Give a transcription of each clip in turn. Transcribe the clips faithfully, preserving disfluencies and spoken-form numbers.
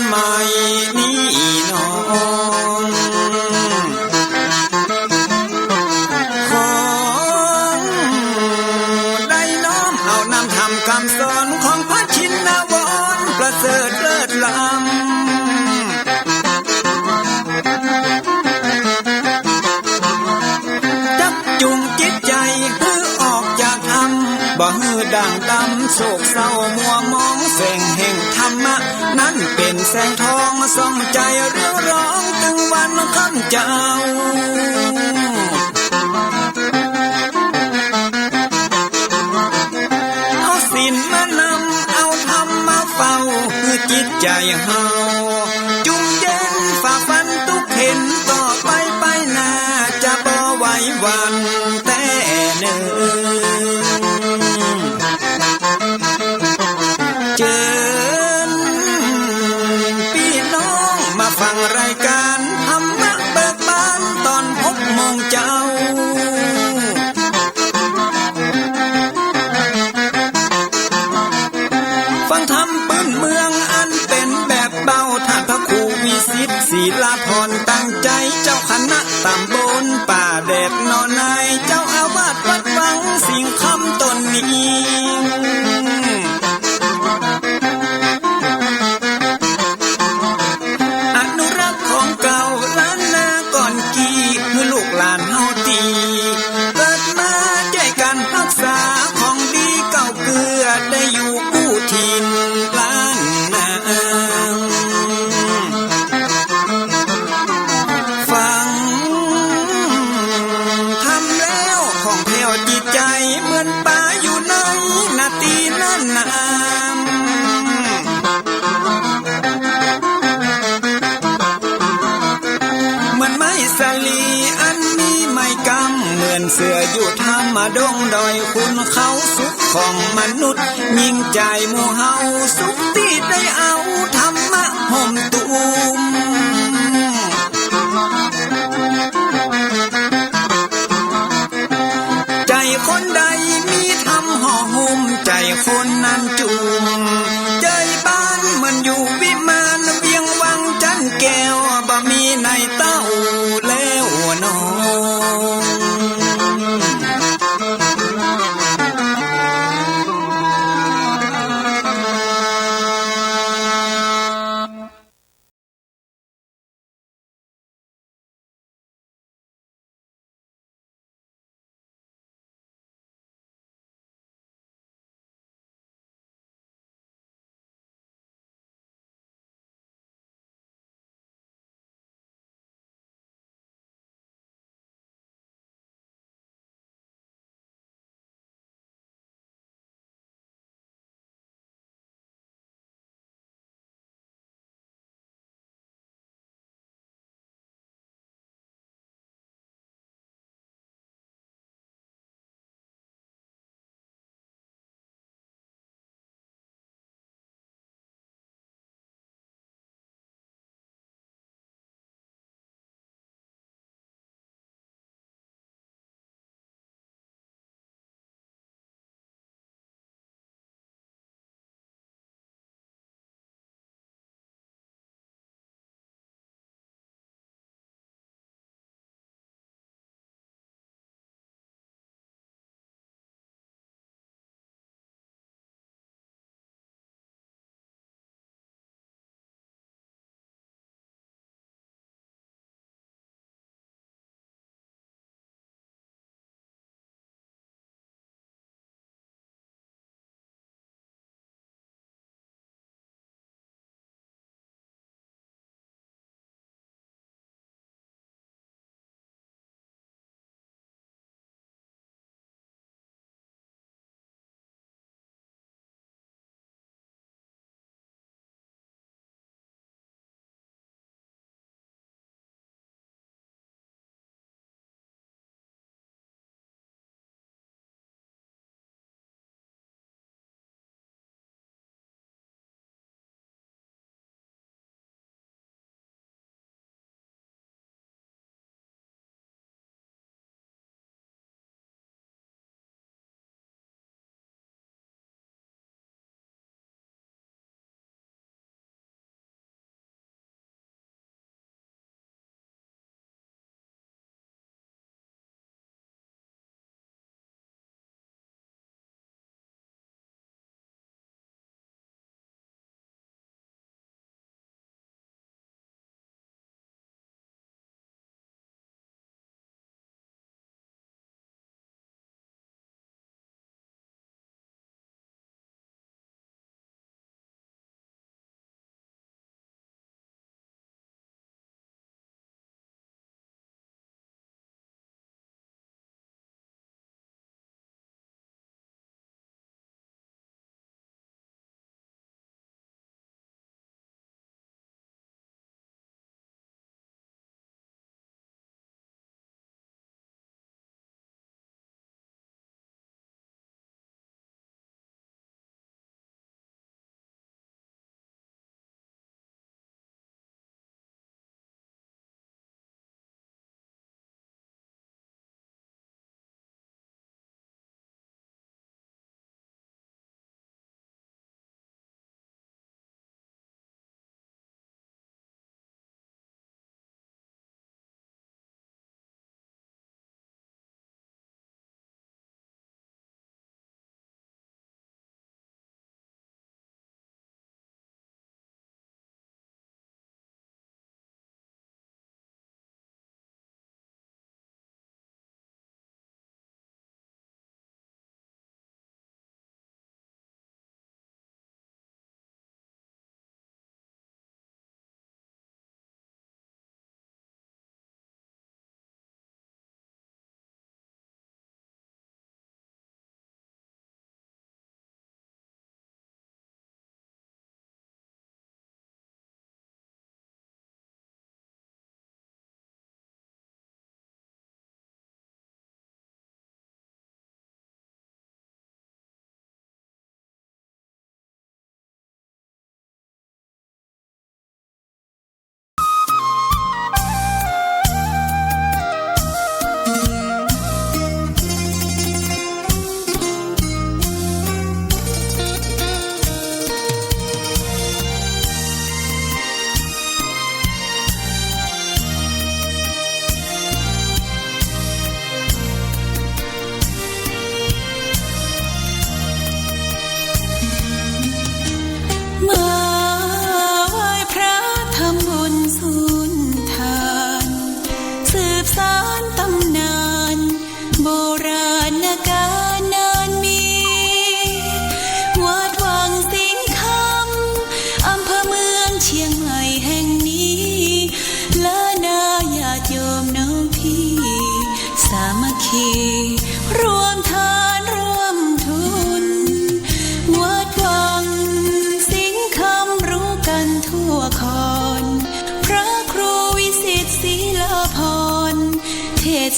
ใหม่นี้หนอ ขอได้น้อมเอานำธรรมกำสอนของพระชินวรประเสริฐเลิศล้ำ จักจูงจิตใจ๋หื้อออกจากธรรม บ่หื้อด่างดำโศกเศร้ามัวหมอง แสงแห่งธรรมะนั้นเป๋นแสงทองส่องใจ๋เรืองรองตึงวันค่ำเจ๊า เอาศีลมานำ เอาธรรมมาเฝ้า หื้อจิตใจ๋เฮาจุ่มเย็น ฝ่าฟันตุ๊กเข็ญ ต่อไปไปหน้า จะบ่ไหวหวั่นแต๊เน่อ เจิญปี้น้องมาฟังรายก๋านธรรมะเบิกบานต๋อนหกโมงเจ๊า ฟังธรรมปื้นเมืองอันเป๋นแบบเบา ต้านพระครูวิสิทธิ์ ศิลาพร ตั้งใจ๋ เจ้าคณะต๋ำบลป่าแดดหนอใน เจ้าอาวาสวัดวังสิงห์คำต๋นนี้ อนุรักษ์ของเก่าล้านนาก่อนกี้ หื้อลูกหลานเฮาตี้เกิดมา ใจ๊กั๋นฮักษาของดีเก่าเกื้อ ได้อยู่กู้ถิ่นล้านนา ฟังธรรมแล้วผ่องแผ้วจิตใจ๋ เหมือนป๋าอยู่ในนาตี้นั้นนา เหมือนไม้สาลีอันมีไม้กำ เหมือนเสืออยู่ถ้ำดงดอย ขุนเขาสุขของมนุษย์ ยิ่งใจ๋หมู่เฮาสุขตี้ได้เอาธรรมะห่มตุ้ม ใจ๋คนใดมีธรรมห่อหุ้ม ใจ๋คนนั้นจุ่ม ใจ๋บ้านเหมือนอยู่วิมาน เวียงวังจันแก้ว บ่มีในเต้าแล้วหนอ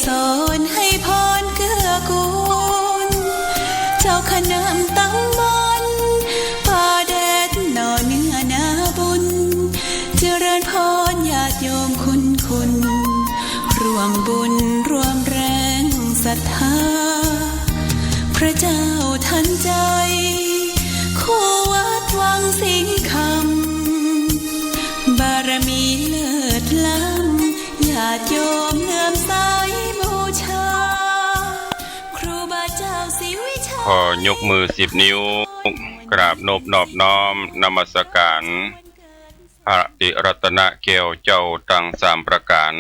สอนให้พรเกื้อกูล เจ้าคณะตำบลป่าแดดหน่อเนื้อนาบุญ เจริญพรญาติโยมคุณคุณ ร่วมบุญร่วมแรงศรัทธา พระเจ้าทันใจ คู่วัดวังสิงห์คำ บารมีเลิศล้ำ ญาติโยมเลื่อมใสบูชา ครูบาเจ้าศรีวิชัย ขอยกมือสิบนิ้ว กราบนบนอบน้อมนมัสการ พระติรัตนแก้วเจ้าตังสามประก๋าน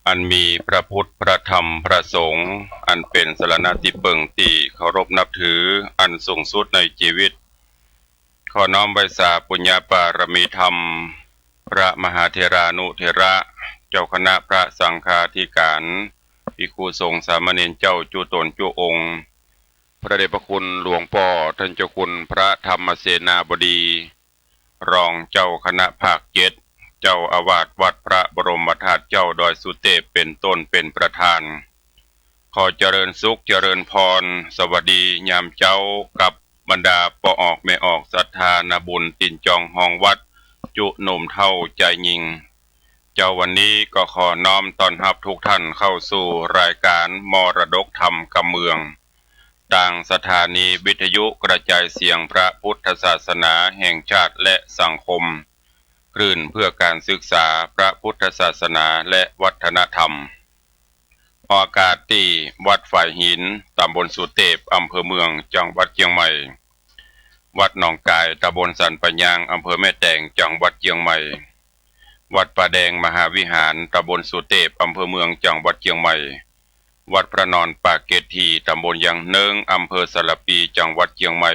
อันมีพระพุทธ พระธรรม พระสงฆ์ อันเป๋นสรณะตี้เปิงตี้เคารพนับถือ อันสูงสุดในจีวิต ขอน้อมไหว้สาปุญญาบารมีธรรม พระมหาเถรานุเถระ เจ้าคณะพระสังฆาธิการ ภิกขุสงฆ์สามเณรเจ้าจุ๊ต๋นจุ๊องค์ พระเดชพระคุณหลวงป้อต้านเจ้าคุณพระธรรมเสนาบดี รองเจ้าคณะภาคเจ็ด เจ้าอาวาสวัดพระบรมธาตุเจ้าดอยสุเตพเป๋นต้นเป๋นประธาน ขอเจริญสุขเจริญพร สวัสดียามเจ๊ากับบรรดาป้อออกแม่ออกศรัทธานาบุญตี๋นจองฮองวัด จุ๊หนุ่มเฒ่าจายญิง เจ๊าวันนี้ก็ขอน้อมต้อนฮับทุกท่านเข้าสู่รายการมรดกธรรมกำเมือง ตางสถานีวิทยุกระจายเสียงพระพุทธศาสนาแห่งชาติและสังคม คลื่นเพื่อการศึกษาพระพุทธศาสนาและวัฒนธรรม ออกอากาศตี้วัดฝายหิน ตำบลสุเตพ อำเภอเมือง จังหวัดเจียงใหม่ วัดหนองก๋าย ตำบลสันป่ายาง อำเภอแม่แตง จังหวัดเจียงใหม่ วัดป่าแดงมหาวิหาร ตำบลสุเตพ อำเภอเมือง จังหวัดเจียงใหม่ วัดพระนอนปากเกร็ดถี่ ตำบลยางเนิ้ง อำเภอสารภี จังหวัดเจียงใหม่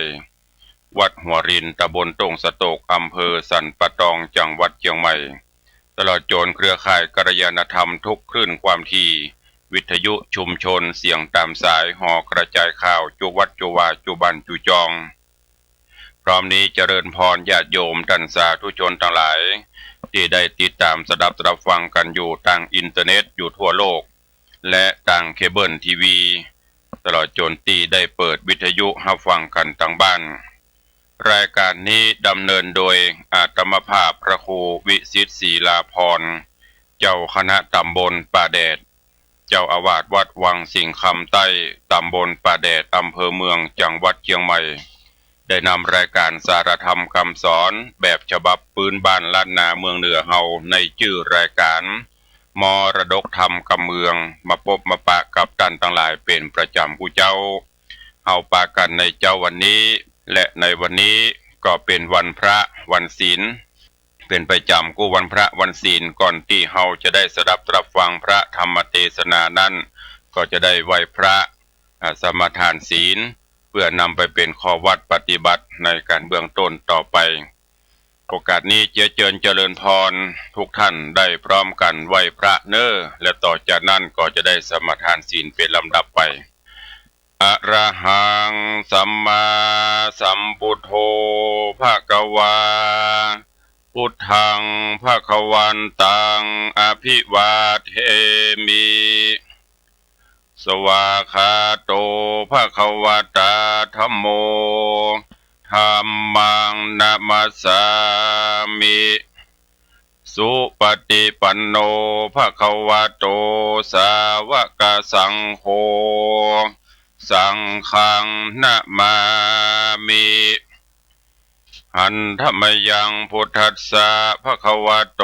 วัดหัวริน ตำบลโต่งสะตก อำเภอสันป่าตอง จังหวัดเจียงใหม่ ตลอดจ๋นเครือข่ายกัลยาณธรรมทุกคลื่นความถี่ วิทยุชุมชนเสียงต๋ามสาย หอกระจายข่าวจุวัดจุวา จุบ้านจุจอง พร้อมนี้เจริญพรญาติโยมต้านสาธุชนตังหลาย ตี้ได้ติดต๋ามสดับสดับฟังกั๋นอยู่ตางอินเทอร์เน็ตอยู่ทั่วโลก และตางเคเบิลทีวี ตลอดจ๋นตี้ได้เปิดวิทยุฮับฟังกั๋นตางบ้าน รายการนี้ดำเนินโดยอาตมาภาพพระครูวิสิทธิ์ศรีลาภรณ์ เจ้าคณะตำบลป่าแดด เจ้าอาวาสวัดวังสิงห์คำใต้ ตำบลป่าแดด อำเภอเมือง จังหวัดเจียงใหม่ ได้นำรายการสารธรรมกำสอนแบบฉบับปื๊นบ้านล้านนาเมืองเหนือเฮา ในจื้อรายการมรดกธรรมกำเมือง มาปบมาปะกับต้านตังหลายเป๋นประจ๋ำกู้เจ๊า เฮาปะกั๋นในเจ๊าวันนี้ และในวันนี้ก็เป๋นวันพระวันศีล เป๋นประจ๋ำกู้วันพระวันศีล ก่อนตี้เฮาจะได้สดับสดับฟังพระธรรมเตสนานั้น ก็จะได้ไหว้พระ อ่า สมาทานศีล เปื้อนำไปเป๋นข้อวัดปฏิบัติในก๋านเบื้องต้นต่อไป โอกาสนี้เจียเจิญเจริญพรทุกท่านได้พร้อมกั๋นไหว้พระเน่อ และต่อจากนั้นก็จะได้สมาทานศีลเป๋นลำดับไป อะระหังสัมมาสัมพุทโธภะคะวา พุทธังภะคะวันตังอะภิวาเทมิ สวากขาโตภะคะวะตา ธัมโม ธัมมังนะมัสสามิ สุปะติปันโนภะคะวะโต สาวะกะสังโฆ สังฆังนะมามิ หันธะมะยังพุทธัสสะภะคะวะโต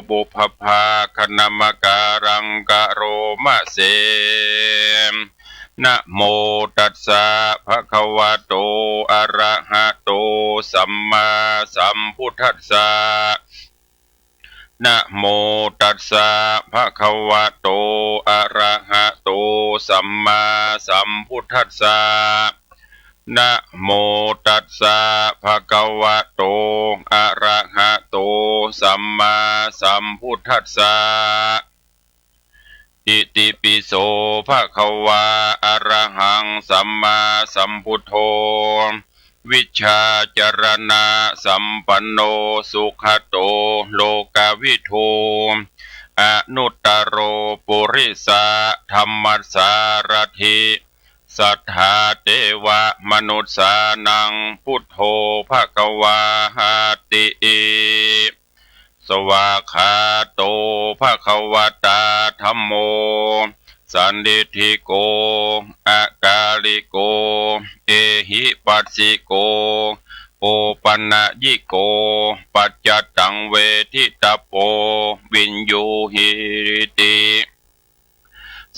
ปุพพะภาคะนะมะกาลังกะโรมะเส นะโมตัสสะภะคะวะโต อะระหะโต สัมมาสัมพุทธัสสะ นะโมตัสสะภะคะวะโต อะระหะโต สัมมาสัมพุทธัสสะ นะโมตัสสะภะคะวะโต อะระหะโต สัมมาสัมพุทธัสสะ อิติปิโสภะคะวา อะระหังสัมมาสัมพุทโธ วิชชาจารณะสัมปันโน สุขะโต โลกะวิทู อ อนุตตโร ปุริสะธัมมสารถิ สัทธาเตวะมนุสสานัง พุทโธภะคะวาติ สวากขาโตภะคะวะตา ธัมโม สันทิฏฐิโก อากาลิโก เอหิปัสสิโก โอปันญิโก ปัจจัตตังเวทิตัปโป วิญญูหิติ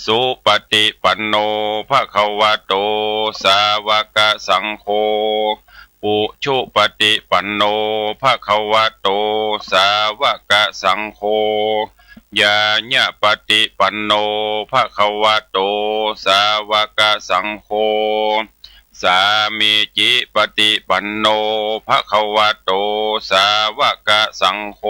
สุปฏิปันโนภะคะวะโต สาวกสังโฆ อุชุปฏิปันโนภะคะวะโต สาวกสังโฆ ญาณปฏิปันโนภะคะวะโต สาวกสังโฆ สามีจิปฏิปันโนภะคะวะโต สาวกสังโฆ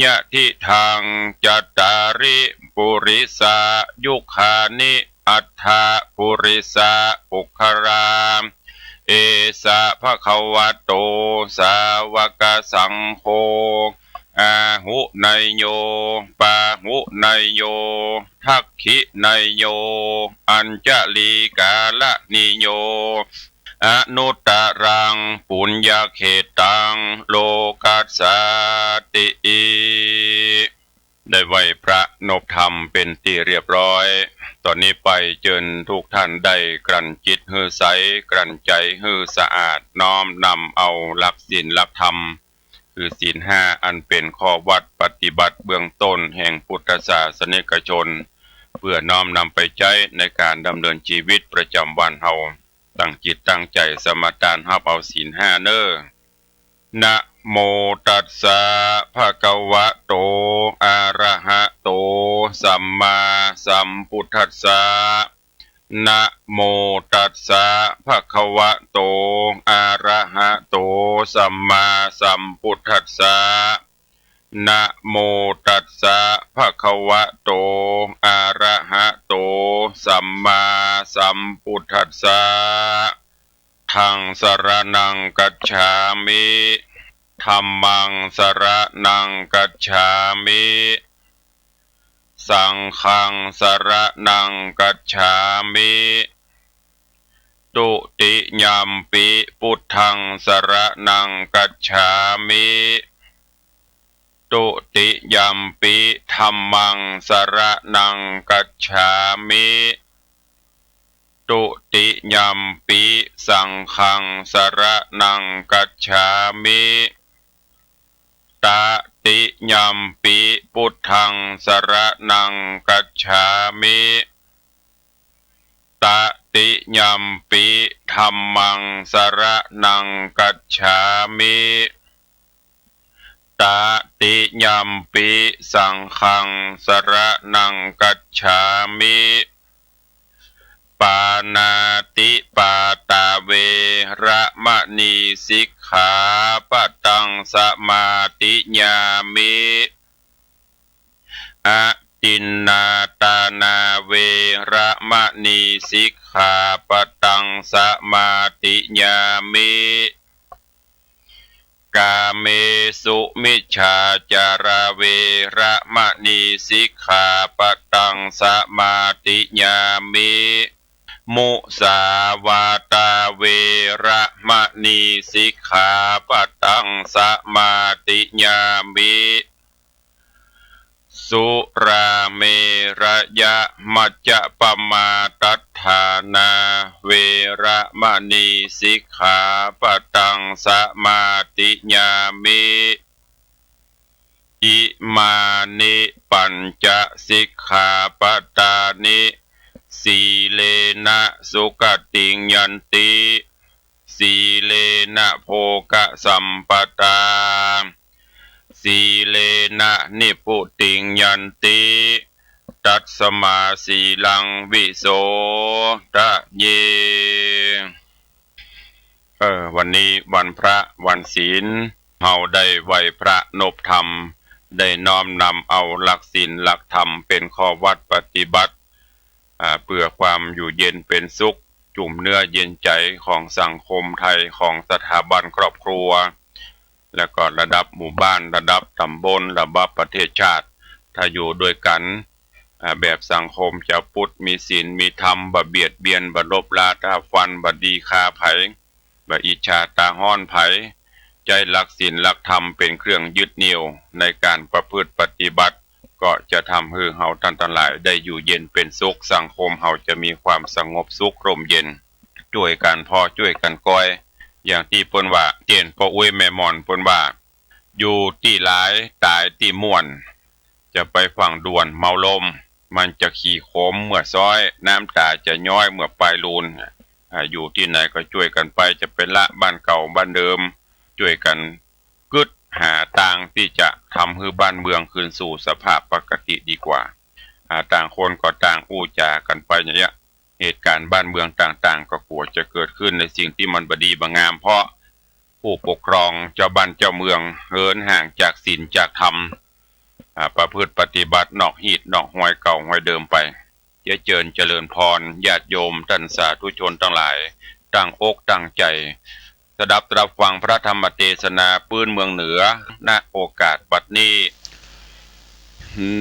ยะทิทัง จัตตาริ ปุริสายุคานิ อัฏฐะ ปุริสะปุคคลา เอสะภะคะวะโต สาวกสังโฆ อาหุเนยโย ปาหุเนยโย ทักขิเนยโย อัญชลีกาลนิโย อนุตตรัง ปุญญเขตตัง โลกัสสาติ ได้ไหว้พระนบธรรมเป๋นตี้เรียบร้อย ต๋อนนี้ไปเจิญทุกท่านได้กลั่นจิตหื้อใส กลั่นใจ๋หื้อสะอาด น้อมนำเอาหลักศีลหลักธรรม คือศีลห้า อันเป๋นข้อวัดปฏิบัติเบื้องต้นแห่งพุทธศาสนิกชน เปื้อน้อมนำไปใจ๊ในก๋านดำเนินจีวิตประจ๋ำวันเฮา ตั้งจิตตั้งใจ๋สมาตานฮับเอาศีลห้าเน่อ นะโมตัสสะ ภะคะวะโต อะระหะโต สัมมาสัมพุทธัสสะ นะโมตัสสะ ภะคะวะโต อะระหะโต สัมมาสัมพุทธัสสะ นะโมตัสสะ ภะคะวะโต อะระหะโต สัมมาสัมพุทธัสสะ ธังสะระณังกัจฉามิ ธัมมังสะระณังกัจฉามิ สังฆังสะระณังกัจฉามิ ตุติยัมปิ พุทธังสะระณังกัจฉามิ ตุติยัมปิ ธัมมังสะระณังกัจฉามิ ตุติยัมปิ สังฆังสะระณังกัจฉามิ ตะติยัมปิ พุทธังสะระณังกัจฉามิ ตะติยัมปิ ธัมมังสะระณังกัจฉามิ ตะติยัมปิ สังฆังสะระณังกัจฉามิ ปาณาติปาตา เวระมะณี สิกขาปะตัง สะมาธิยามิ อทินนาทานา เวระมะณี สิกขาปะตัง สะมาธิยามิ กาเมสุมิจฉาจารา เวระมะณี สิกขาปะตัง สะมาธิยามิ มุสาวาทา เวระมะณี สิกขาปะตัง สะมาธิยามิ สุราเมระยะมัจจะปะมาทัฏฐานา เวระมะณี สิกขาปะตัง สะมาธิยามิ อิมานิปัญจะสิกขาปะทานิ สีเลนะสุขติงยันติ สีเลนะโภคสัมปทา สีเลนะนิพพุติงยันติ ตัสมาสีลังวิโสทะเย เออ วันนี้วันพระวันศีล เฮาได้ไหว้พระนบธรรม ได้น้อมนำเอาหลักศีลหลักธรรมเป๋นข้อวัดปฏิบัติ อ่า เปื้อความอยู่เย็นเป๋นสุข จุ่มเนื้อเย็นใจ๋ของสังคมไทย ของสถาบันครอบครัว แล้วก็ระดับหมู่บ้าน ระดับต๋ำบล ระดับประเทศชาติ ถ้าอยู่ด้วยกั๋น อ่า แบบสังคมจาวปุทธ มีศีล มีธรรม บ่เบียดเบียน บ่ลบราฆ่าฟัน บ่ดีฆ่าใผ บ่อิจฉาต๋าฮ้อนใผ ใจ๊หลักศีลหลักธรรมเป๋นเครื่องยึดเหนี่ยวในก๋านประพฤติปฏิบัติ ก็จะทำหื้อเฮาต้านตังหลายได้อยู่เย็นเป๋นสุข สังคมเฮาจะมีความสงบสุขร่มเย็น จ้วยกั๋นผ่อจ้วยกั๋นกอย อย่างตี้เปิ้นว่า เจ้นป้ออุ๊ยแม่หม่อนเปิ้นว่า อยู่ตี้หลายต๋ายตี้ม่วน จะไปฝั่งด่วนเมาลม มันจะขี่โขมเมื่อซ้อย น้ำต๋าจะย้อยเมื่อปายลูน อ่า อยู่ตี้ไหนก็จ้วยกั๋นไป จะไปละบ้านเก่าบ้านเดิม จ้วยกั๋นกึ๊ดหาตางตี้จะทำหื้อบ้านเมืองคืนสู่สภาพปกติดีกว่า อ่า ต่างคนก็ต่างอู้จ๋ากั๋นไปอย่างเนี้ย เหตุก๋ารณ์บ้านเมืองต่างๆ ก็กั๋วจะเกิดขึ้นในสิ่งตี้มันบ่ดีบ่งาม เพราะผู้ปกครองเจ้าบ้านเจ้าเมืองเหินห่างจากศีลจากธรรม อ่า ประพฤติปฏิบัตินอกฮีตนอกฮอยเก่าฮอยเดิมไป เจียะเจิญเจริญพร ญาติโยมต้านสาธุชนตังหลาย ตั้งอกตั้งใจ๋ สดับตรับฟังพระธรรมเตสนาปื๊นเมืองเหนือ ณ โอกาสบัดนี้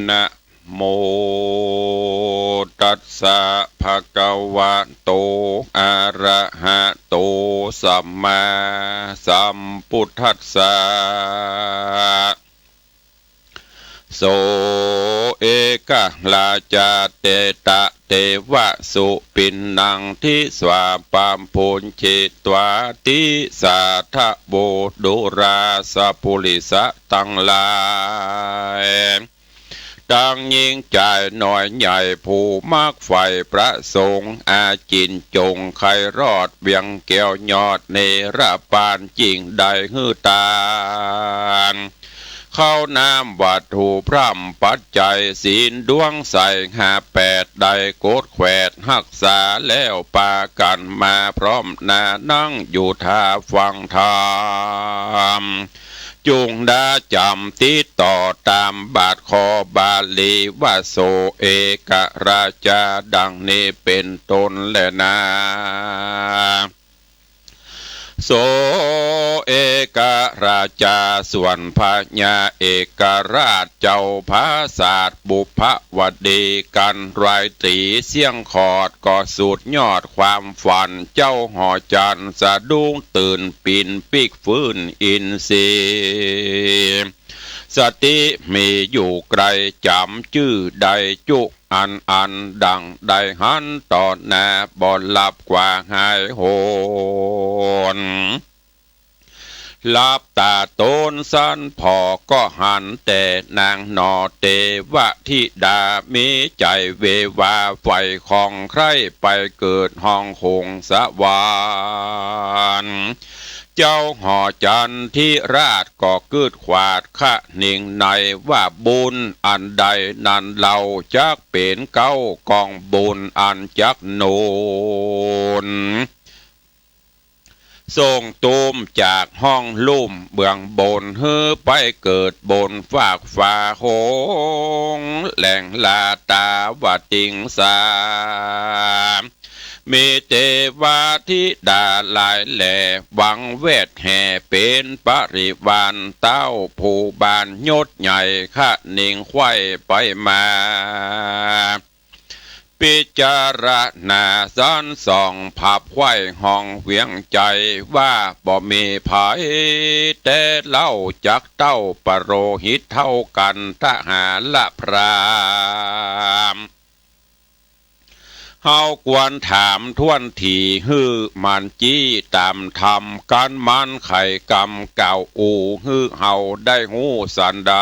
นะโมตัสสะ ภะคะวะโต อะระหะโต สัมมาสัมพุทธัสสะ โส เอกะราชา เตตะ เตวะ สุปิณณัง ทิสา ปะปุญญิ ตวา ติสา ทะโว ดูรา สัปปุริสะตังหลาย ตังญิงจายน้อยใหญ่ ผู้มักใฝ่ประสงค์ อาจินจงใค่รอด เวียงแก้วยอดเนรปาน จิ่งได้หื้อตาน ข้าวน้ำวัตถุพร่ำปัจจัย ศีลดวงใสห้าแปด ได้กดแขวดฮักษาแล้ว ปากั๋นมาพร้อมหน้า นั่งอยู่ท่าฟังธรรม จุ่งดาจ๋ำติดต่อต๋ามบาทข้อบาลีว่า โส เอกะราชา ดังนี้เป๋นต้นแลนา โส เอกะราชา ส่วนพญาเอกราชเจ้าผาสาทบุพวดี กั๋นรายตรีเสี้ยงขอด ก็สุดยอดความฝัน เจ้าหอจันทร์สะดุ้งตื่น ปิ๊นปิ๊กฟื้นอินทรีย์ สติมีอยู่ไกล จ๋ำจื้อได้จุอันอัน ดั่งได้หันต่อหน้า บ่หลับกว่าหายโหน หลับต๋าตนสันผ่อ ก็หันแต่นางหนอ เตวะธิดา มีใจ๋เววาใฝ่ของใคร่ ไปเกิดห้องหงสวรรค์ เจ้าหอจันทิราชก็กึ๊ดขวาดคะนิงใน ว่าบุญอันใดนั้นเล่า จักเป๋นเก๊ากองบุญอันจักหนุน ส่งตูมจากห้องลุ่มเบื้องบน หื้อไปเกิดบนฟากฟ้าหง แหล่งลาตาวติงสา มีเตวาธิดาหลายแหล่ หวังแวดแห่เป๋นปริวาร เต้าผู้บ้านยศใหญ่ คะนิงใคว่ไปมา พิจารณาสันส่อง ผับใคว่ห้องเวียงใจ๋ ว่าบ่มีใผแต๊เล่า จักเต้าปโรหิตเท่ากัน ทหารพราหมณ์ เฮาควรถามถ้วนถี่ หื้อมันจี้ต๋ามธรรม กั๋นมันไขกำเก่าอู่ หื้อเฮาได้ฮู้สันใด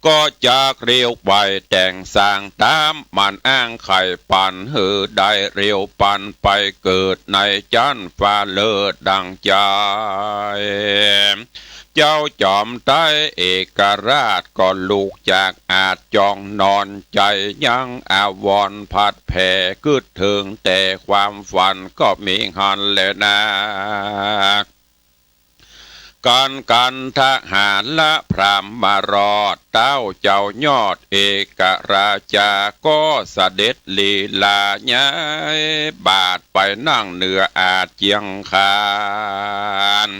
ก็จักเรียวไปแต่งสร้างต๋ามมันอ้างไขปัน หื้อได้เรียวปันไปเกิดในจั๊นฟ้าเลิศดั่งใจ๋ เจ้าจอมไตรเอกราชก็ลุกจากอาสน์จ้องนอน ใจ๋ยังอาวรณ์ผัดแผ่ กึ๊ดเถิงแต่ความฝันก็มีหั้นแลนา กั๋นกั๋นทหารพราหมณ์มารอด เต้าเจ้ายอดเอกราชา ก็เสด็จลีลาย้ายบาทไปนั่งเหนืออาสน์เจียงคาน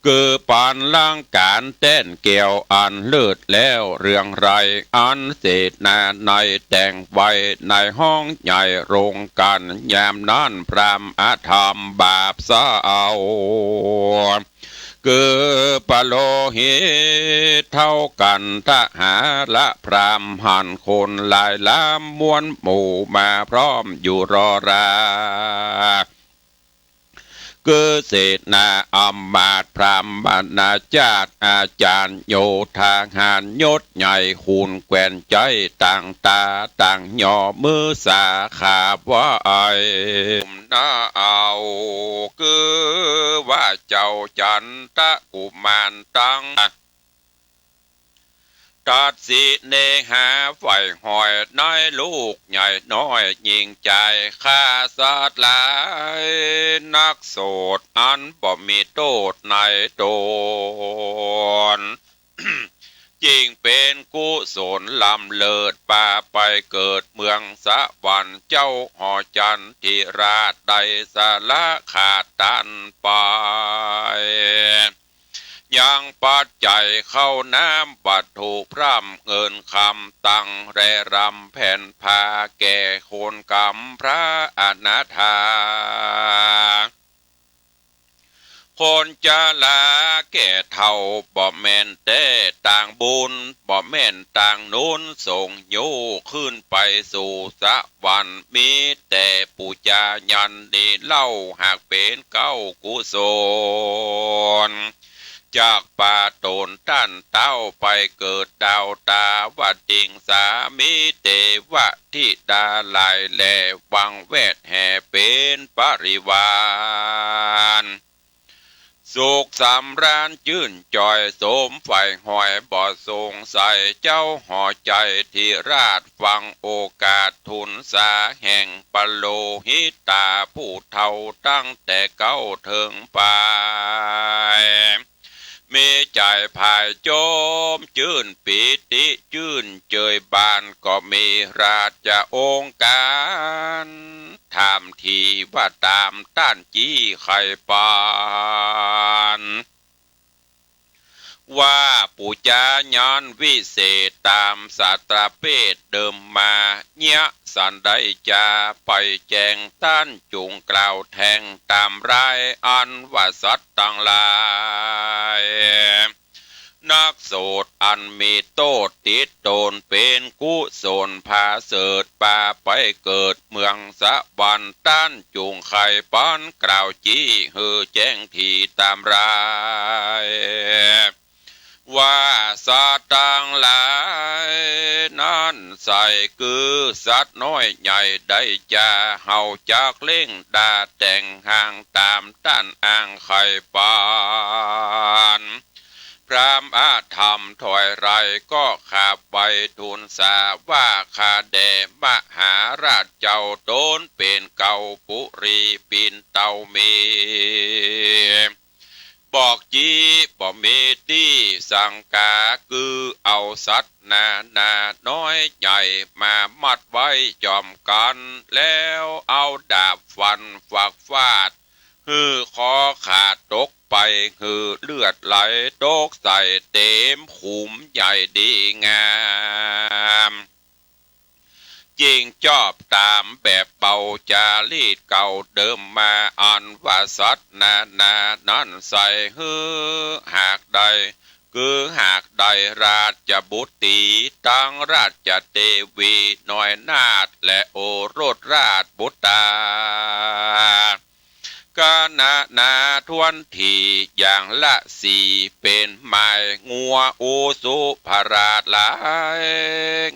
คือปานล้างก๋านแต้นแก้วอันเลิศแล้ว เรื่องไรอันเสนานัยแต่งไว้ในห้องใหญ่โรงกัณฑ์ ยามนั้นพราหมณ์อธรรมบาปเศร้า คือปโลหิตเท้ากันทหาละพราหมณ์หันคนหลายล้านมวลหมู่มาพร้อมอยู่รอรา คือเสนาอำมาตย์พราหมณาจาตอาจารย์โยธาหารยศใหญ่ ขุนแควนใจ๊ต่างตาต่างยอมือสาขาไหว้ นาเอา คือว่าเจ้าจันทกุมารตัง ตัดสิเนหาใฝ่หอยในลูกใหญ่น้อยหญิงจาย ฆ่าสัตว์หลายนักโสดอันบ่มีโต้ษในต๋น จึงเป๋นกุศลล้ำเลิศ ปาไปเกิดเมืองสวรรค์ เจ้าหอจันทิราชได้สละขาดตันไป ยังปัจจัยข้าวน้ำวัตถุพร่ำเงินคำตังแลรำแผ่นผ้าแก่คนกำพร้าอนาถา คนจราแก่เฒ่าบ่แม่นแต๊ต่างบุญ บ่แม่นต่างนุนส่งยู้ขึ้นไปสู่สวรรค์ มีแต่ปู๋จายันนี้เล่าหากเป๋นเก้ากุศล จักปาต๋นต้านเต้าไปเกิดดาวตาวติงสา มีเตวะธิดาหลายแหล่หวังแวดแห่เป๋นปริวาร สุขสำราญจื้นจ่อยสมใฝ่หอยบ่สงสัย เจ้าหอจันทิราชฟังโอกาสทูลสาแห่งปโลหิตาผู้เฒ่าตั้งแต่เก๊าเถิงปาย มีใจ๋ผายโจมจื้นปีติจื้นเจยบาน ก็มีราชองค์การ ถามทีว่าต๋ามต้านจี้ใค่ปาน ว่าปู๋จายันวิเศษต๋ามสาตราเพศเดิมมา เยียะสันได้จาไปแจ้ง ต้านจุ่งกล่าวแทงต๋ามราย อันว่าสัตว์ตังหลาย นักโสดอันมีโต้ษติดต๋น เป๋นกุศลผาเสริฐปาไปเกิดเมืองสวรรค์ ต้านจุ่งใค่ปานกล่าวจี้หื้อแจ้งทีต๋ามราย ว่าสัตว์ตังหลายนั้นใส่ คือสัตว์น้อยใหญ่ได้จา เฮาจักเล่งด่าแต่งห้างต๋ามต้านอ้างใค่ปาน พราหมณ์อธรรมถอยไรก็ขาบไหว้ทูลสาว่า ข้าแด่มหาราชเจ้าต๋นเป๋นเก๊าปุรีปินเตามี บอกจี้บ่มีตี้สังกา คือเอาสัตว์นานาน้อยใหญ่มามัดไว้จอมกั๋น แล้วเอาดาบฟันฝักฟาด หื้อคอขาดตกไป หื้อเลือดไหลตกใส่เต๋มขุมใหญ่ดีงาม จึงจอบต๋ามแบบเบาจารีตเก่าเดิมมา อันว่าสัตว์นานานั้นใส่ หื้อหากได้ คือหากได้ราชบุตรี ตังราชเตวีน้อยนาถ และโอรสราชบุตรา กานานาถ้วนถี่อย่างละสี่ เป๋นหมายงัวอุสุภราชหลาย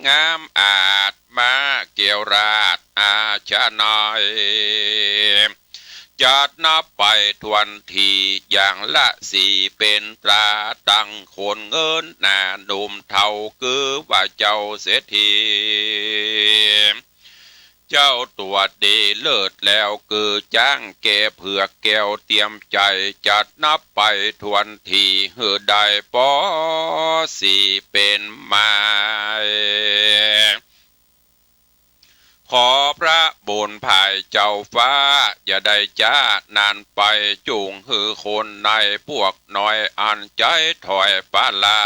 งามอาจม้าเกี้ยวราชอาชานัย จัดนับไปถ้วนถี่อย่างละสี่ เป๋นตราตังคนเงินหน้าหนุ่มเฒ่า คือว่าเจ้าเศรษฐี เจ้าตั๋วดีเลิศแล้ว คือจ๊างแก่เผือกแก้วเตียมใจ๋ จัดนับไปถ้วนถี่ หื้อได้ปอสี่ เป๋นหมายข ขอพระบุญภายเจ้าฟ้า อย่าได้จ๊านานไป จุ่งหื้อคนในปวกน้อย อันใจ๋ถ้อยปะลา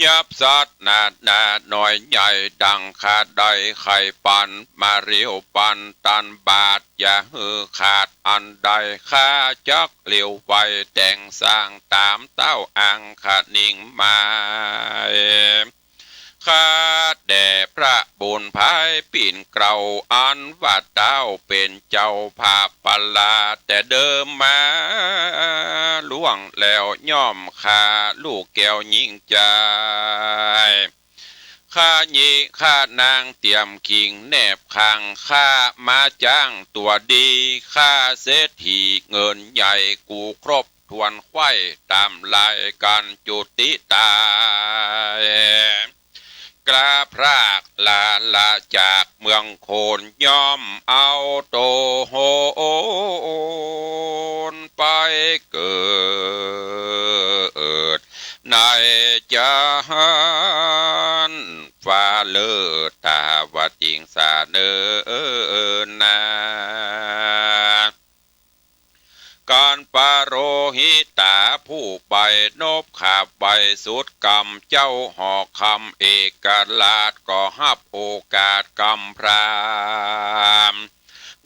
ยับสัตว์นานาน้อยใหญ่ ดังข้าได้ใค่ปันมาเร็วปันตันบาท อย่าหื้อขาดอันใด ข้าจักเร็วไวแต่งสร้างต๋ามเต้าอังคณิงมาย ข้าแต่พระบุญภายปิ่นเกล้า อันว่าเต้าเป๋นเจ้าภาพปะลาแต่เดิมมา ล่วงแล้วย่อมข้าลูกแก้วยิ่งใจ๋ ข้าหญิงข้านางเตรียมคิงแนบข้าง ข้าม้าจ๊างตั๋วดี ข้าเศรษฐีเงินใหญ่ กูครบถ้วนไขว้ต๋ามลายกั๋นจุติต๋าย กล้าพรากลาละจากเมืองโคน ย่อมเอาโต๋โหนไปเกิด ในจันฟ้าเลิศตาวติงสาเนินนา กันปโรหิตาผู้ไปนบขับไปสุดกำ เจ้าหอคำเอกราชก็ฮับโอกาสกำพราม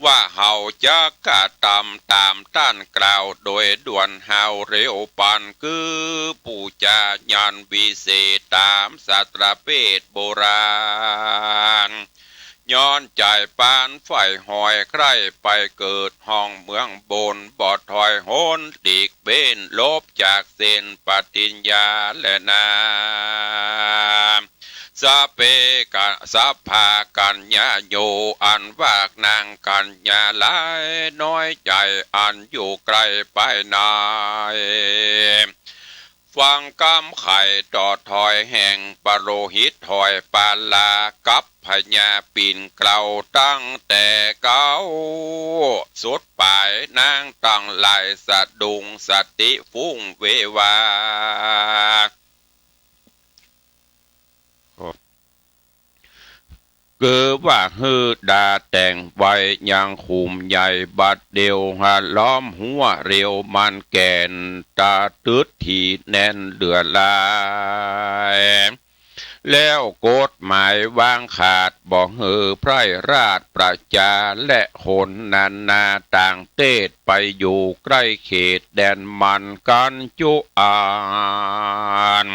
ว่าเฮาจักกระตำต๋ามต้านกล่าวโดยด่วน เฮาเร็วปันคือปู๋จาญาณวิเศษต๋ามสตรเปทโบราณ ย้อนใจ๋ปานใฝ่หอยใคร่ไปเกิดห้องเมืองบน บ่ถอยหนหลีกเว้นลบจากเส้นปฏิญญาแลนา สะเปกะ สะพากัญญาโย อันว่านางกัญญาหลายน้อยใจ๋ อันอยู่ไกลไปใน ฟังกำไขต่อถ้อยแห่งปโรหิตถ้อยปาลากับพญาปิ่นเกล้า ตั้งแต่เก๊าสุดป๋าย นางตังหลายสะดุ้งสติฟุ้งเววา คือว่าหื้อดาแต่งไว้ยังขุมใหญ่ บัดเดี่ยวหาล้อมหัวเร็วมันแก่น ตะตึดถี่แน่นเหลือหลาย แล้วกฎหมายวางขาด บ่หื้อไพร่ราชประจา และคนนานาต่างเตศ ไปอยู่ใกล้เขตแดนมันกั๋นจุอัน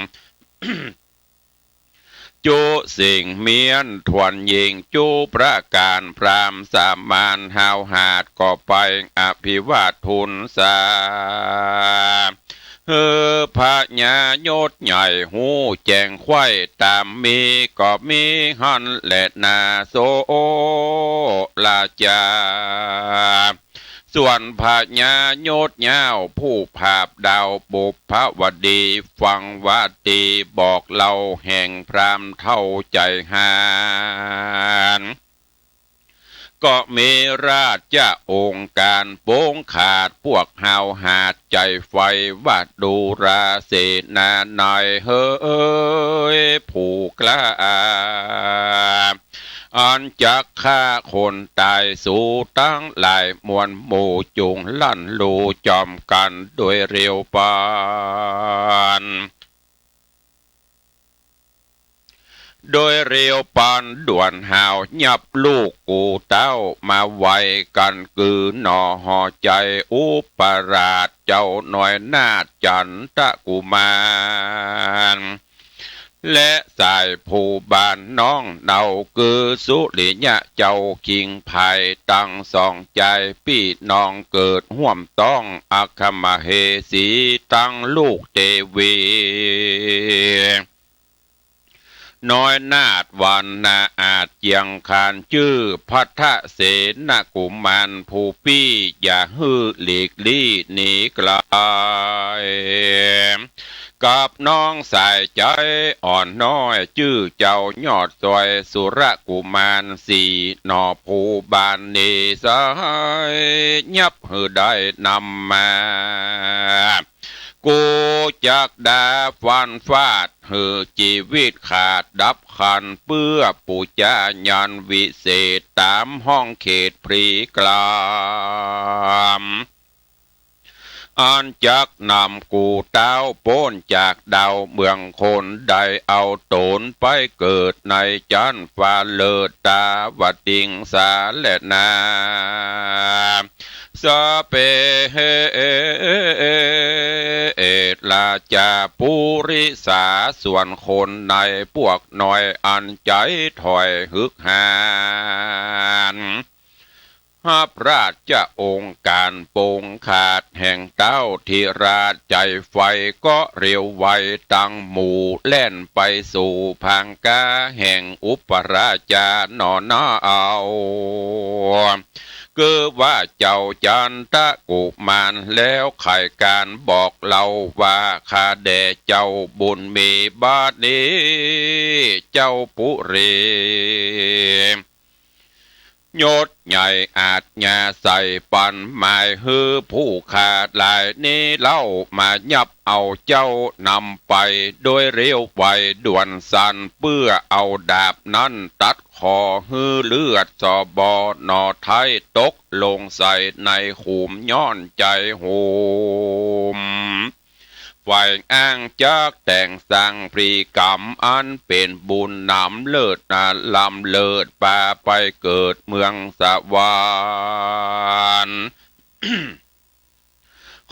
จุสิ่งเมี้ยนถ้วนยิ่งจุประก๋าน พราหมณ์สามัญฮาวหาดก็ไปอภิวาททูลสา หื้อพญายศใหญ่ฮู้แจ้งไขว้ต๋ามมี ก็มีหั้นแลนาโสราจา ส่วนพญายศยาวผู้ผาบดาวปุพพวดี ฟังวาตีบอกเล่าแห่งพราหมณ์เฒ่าใจ๋หาญ ก็มีราชองค์ก๋านโป๋งขาด พวกฮาวหาดใจ๋ไฟว่าดูราเสนานัยเหยผู้กล้า อันจักฆ่าคนต๋ายสูตังหลายมวลหมู่ จุ่งลั่นลู่จ๋อมกั๋นโดยเร็วปัน โดยเร็วปันด่วนฮาว ยับลูกกูเต้ามาไวกั๋น กือหน่อห่อใจ๋อุปราช เจ้าน้อยนาถจันตกุมาร และสายผู้บ้านน้องเนา กือสุริยะเจ้าคิงไพร ตังสองจายปี้น้องเกิดฮ่วมต๊อง อัคคมเหสีตังลูกเตวี น้อยนาถวรรณาอาจเจียงคาน จื้อพัทเสนกุมารผู้ปี้ อย่าหื้อหลีกลี้หนีไกล กับน้องสายใจ๋อ่อนน้อย จื้อเจ้ายอดสวยสุรกุมารสี่ หน่อผู้บ้านนี้สาย ยับหื้อได้นำมา กูจักดาฟันฟาดหื้อจีวิตขาดดับขัน เปื้อปู๋จาญาณวิเศษ ต๋ามห้องเขตพลีกราม อันจักนำกูเต้าป๊นจากดาวเมืองคน ได้เอาต๋นไปเกิดในจั๊นฟ้าเลิศตาวติงสาแลนา สะเปเหตุราจาปุริสา ส่วนคนในปวกน้อยอันใจ๋ถ้อยหึกหาญ ฮับราชองค์ก๋านปงขาดแห่งเต้าธิราชใจ๋ไฟ ก็เร็วไวตังหมู่แล่นไปสู่ผางก๊าแห่งอุปราชาหนอนาเอา คือว่าเจ้าจันทกุมารแล้วไขก๋านบอกเล่าว่า ข้าแด่เจ้าบุญมีบัดนี้ เจ้าปุรี ยศใหญ่อาจญาใส่ปันหมาย หื้อผู้ข้าหลายนี้เล่า มายับเอาเจ้านำไปโดยเร็วไวด่วนสัน เปื้อเอาดาบนั้นตัด ขอหื้อเลือดสบหนอไท้ตกลงใส่ในขุมย้อนใจ๋โหมใฝ่อ้างจักแต่งสร้างพลีกรรมอันเป๋นบุญหนำเลิศนาล้ำเลิศปาไปเกิดเมืองสวรรค์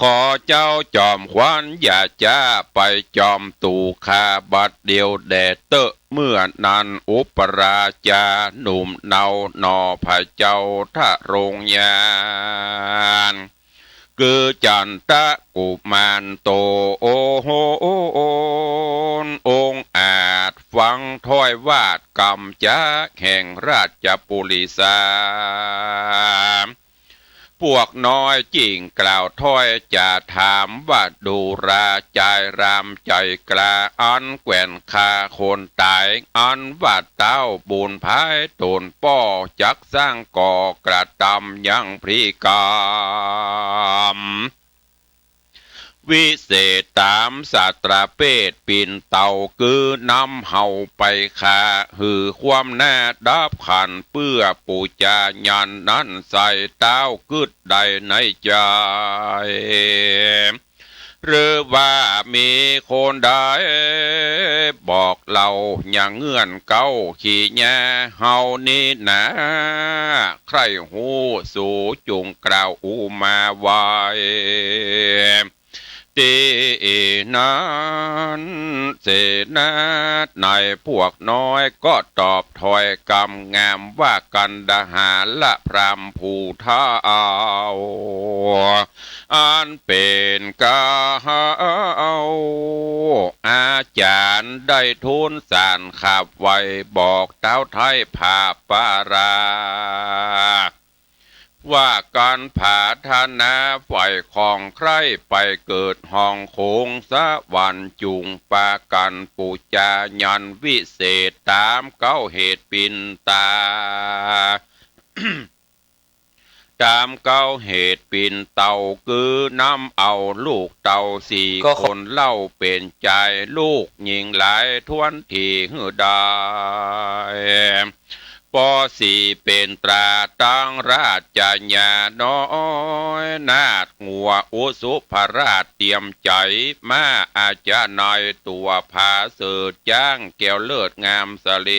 ขอเจ้าจอมขวัญอย่าจ๊าไปจอมตั๋วข้าบัดเดียวแด่เต๊อะ เมื่อนั้นอุปราชาหนุ่มเนาหนอพระเจ้าทรงญาณ คือจันทกุมารโต โอโห องอาจฟังถ้อยวาดกำจ๊าแห่งราชปุริสา ปวกน้อยจึ่งกล่าวถ้อยจ๋าถามว่า ดูราจายรามใจ๋กล้า อันแกว่นฆ่าคนต๋าย อันว่าเต้าบุญภายต๋นป้อ จักสร้างก่อกระตำยังพลีกรรม วิเศษต๋ามสัตราเปศปิ่นเตา กือนำเฮาไปฆ่า หื้อความหน้าดับขัน เปื้อปู๋จาญาณนั้นใส่ เต้ากึ๊ดได้ในใจ๋ หรือว่ามีคนใดบอกเล่ายังเงื่อนเก๊าขี้แย้เฮานี้นา ใคร่ฮู้สูจุ่งกล่าวอุมาไว้ ตี้นั้นเสนา ในปวกน้อยก็ตอบถ้อยกำงามว่า กัณฑหาละพราหมณ์ผู้เฒ่า อันเป๋นเก๊าอาจ๋ารย์ได้ทูลสารขับไว้บอกเต้าไท้ผาปารา ว่ากั๋นผาถนาใฝ่ของใคร่ไปเกิดห้องโขงสวรรค์ จุ่งปากั๋นปู๋จาญาณวิเศษต๋ามเก๊าเหตุปิ่นตา ต๋ามเก๊าเหตุปิ่นเต้า กือนำเอาลูกเต้าสี่คนเล่าเป๋นจาย ลูกหญิงหลายถ้วนถี่หื้อได้ ปอสี่เป๋นตราตังราชญาน้อยนาถ งัวอุสุภราชเตียมใจ๋ ม้าอาจจะในตั๋วผาเสริฐ จ๊างแก้วเลิศงามสะเล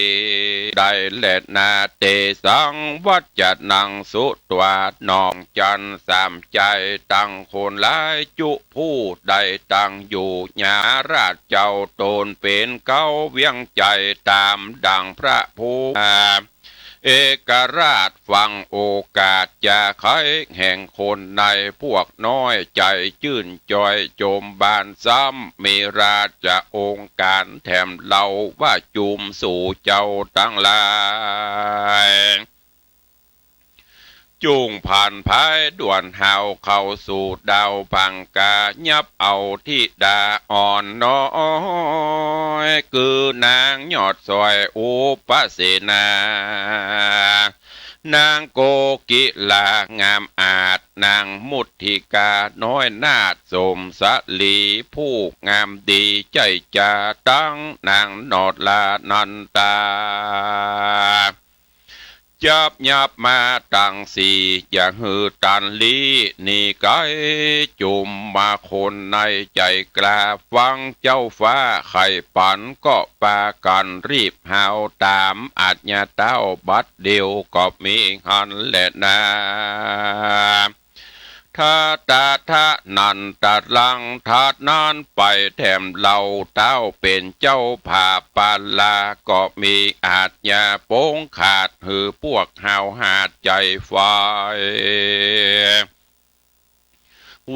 ได้แลนา เตสังวัจจนังสุตวา น้องจันทร์สามใจ๋ตังคนหลายจุผู้ ได้ตั้งอยู่หน้าราชเจ้า ต๋นเป๋นเก๊าเวียงใจ๋ต๋ามดั่งพระผู้ เอกราชฟังโอกาสจาไขแห่งคนในปวกน้อย ใจ๋จื้นจอยจมบานซ้ำ มีราชองค์ก๋านแถมเล่าว่า จุ่มสูเจ้าตังหลาย จุ่งผันผายด่วนหาวเข้าสู่ดาวพังกา ยับเอาธิดาอ่อนน้อย คือนางยอดสร้อยอุปเสนา นางโกกิลางามอาจ นางมุทิกาน้อยนาถสมสลี ผู้งามดีใจ๊จ๋า ตังนางนอดลานันตา จับยับมาตังสี่ อย่าหื้อตันลี้หนีไก๋ จุมมาคนในใจ๋กล้า ฟังเจ้าฟ้าใค่ปั๋น ก็ปากั๋นรีบหาวต๋าม อาจญาเต้าบัดเดี่ยวก็มีหั้นแลนา ทาตาทะนันตะลัง ถัดนั้นไปแถมเล่า เต้าเป๋นเจ้าผาปาลา ก็มีอาจญาปงขาด หื้อปวกเฮาหาดใจ๋ไฟ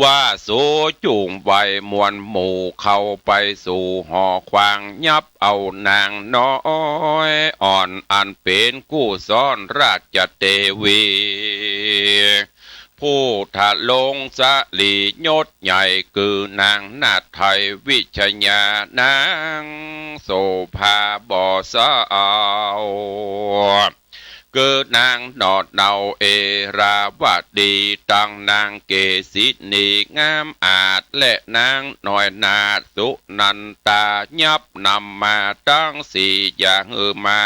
ว่าสูจุ่งไวมวลหมู่ เข้าไปสู่หอขวาง ยับเอานางน้อยอ่อน อันเป๋นกู้ซ้อนราชเตวี ผู้ทะลงสลียศใหญ่ คือนางนาฏไทยวิชยา นางโสภาบ่เศร้า คือนางหนอดเนาเอราวดี ตังนางเกสินีงามอาจ และนางน้อยนาถสุนันตา ยับนำมาตังสี่ อย่าหื้อมา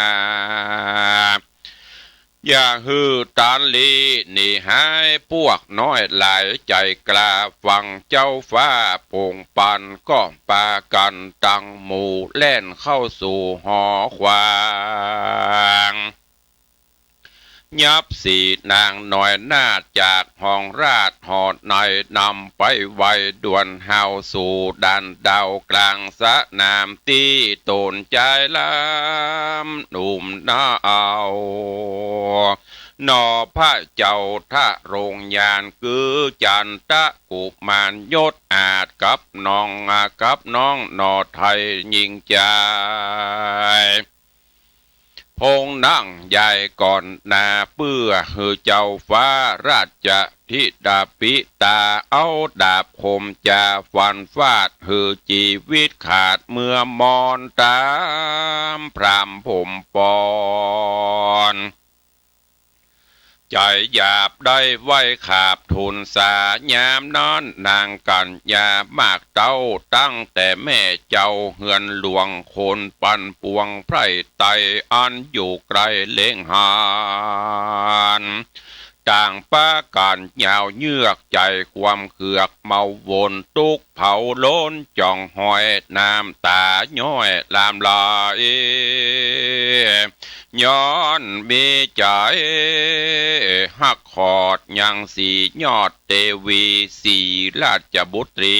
อย่าหื้อตันลี้หนีหาย ปวกน้อยหลายใจ๋กล้า ฟังเจ้าฟ้าปงปั๋น ก็ปากั๋นตังหมู่ แล่นเข้าสู่หอขวาง ยับสี่นางน้อยนาถจากห้องราชหอใน นำไปไว้ด่วนหาวสู่ด่านดาวกลางสนาม ตี้โต๋นจายลำหนุ่มนาเอา หนอพระเจ้าทะรงยาน คือจันตะกุมารยศอาจ กับน้อง กับน้องหนอไทยยิ่งใจ๋ พงนั่งยายก่อนนา เปื้อหื้อเจ้าฟ้าราชธิดาปิตา เอาดาบคมจาฟันฟาด หื้อจีวิตขาดเมื่อมอน ต๋ามพรามผมปอน ใจ๋หยาบได้ไหว้ขาบทูลสา ยามนั้นนางกัญญามากเต้า ตั้งแต่แม่เจ้าเฮือนหลวง คนปันปวงไพร่ไต อันอยู่ไกลเล็งหัน ต่างปากั๋นยาวเยือก ใจ๋ความเคืองเมาวน ตุ๊กข์เผาร้นจ่องหอย น้ำต๋าย้อยหลั่งไหล ย้อนมีใจ๋ฮักขอดยังสียอดเตวี สีราชบุตรี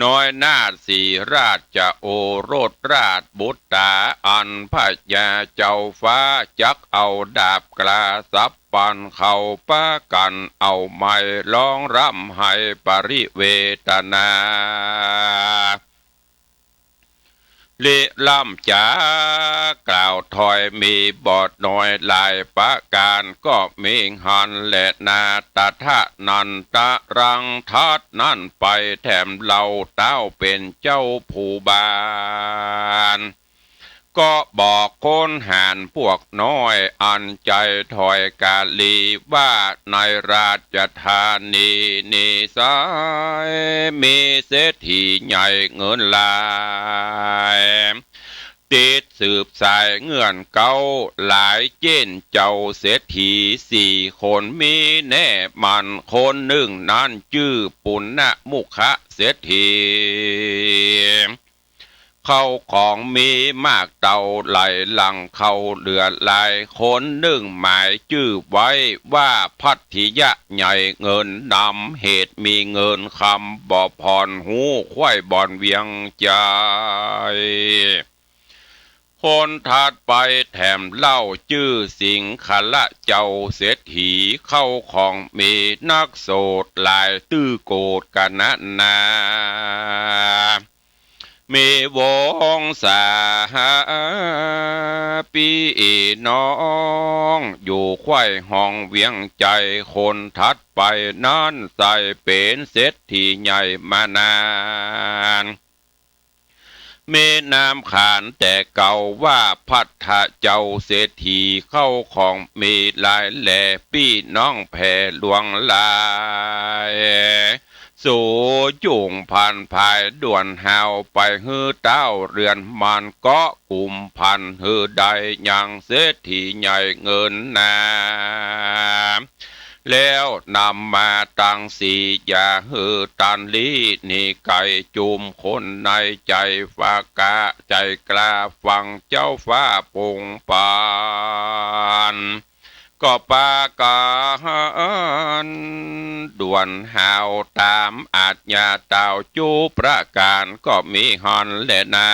น้อยนาถสีราชโอรสราชบุตรา อันพญาเจ้าฟ้าจักเอาดาบกล้าสับปัน เข้าปากั๋นเอาไม้ร้องร่ำไห้ปริเวทนา ริร่ำจ๋ากล่าวถ้อยมีบ่น้อยหลายประก๋าน ก็มีหั้นแลนา ตถานันตะรัง ถัดนั้นไปแถมเล่า เต้าเป๋นเจ้าผู้บ้าน ก็บอกคนหาญปวกน้อย อันใจ๋ถ้อยกาลีว่า ในราชธานีนี้ไซร้ มีเศรษฐีใหญ่เงินหลาย ติดสืบสายเงื่อนเก๊าหลาย เจ้นเจ้าเศรษฐีสี่คน มีแน่มั่นคนนึ่งนั้นจื้อปุณณมุขเศรษฐี เข้าของมีมากเต้าไหร่ หลั่งเข้าเหลือหลาย คนนึ่งหมายจื้อไว้ว่า ภัททิยะใหญ่เงินนำ เหตุมีเงินคำบ่ผ่อน ฮู้ใคว่บ่อนเวียงใจ๋ คนถัดไปแถมเล่า จื้อสิงขละเจ้าเศรษฐี เข้าของมีนักโสดหลาย ตื้อโกฏกันนานา มีวงศาปี้น้อง อยู่ใคว่ห้องเวียงใจ๋ คนถัดไปนั้นใส่เป๋นเศรษฐีใหญ่มานาน แม่น้ำขานแต่เก่าว่าภัททะเจ้าเศรษฐีเข้าของมีหลายแหล่ปี้น้องแผ่หลวงหลาย สูยุ่งพันผายด่วนหาวไปหื้อเต้าเรือนมานเกาะกุมพันหื้อได้ยังเศรษฐีใหญ่เงินนา แล้วนำมาตังสี่อย่าหื้อตันลี้หนีไก๋จุมคนในใจ๋ฟ้ากะใจ๋กล้าฟังเจ้าฟ้าปงปาน ก็ปากั๋นด่วนหาวต๋ามอาจญาเต้าจุประก๋านก็มีหั้นแลนา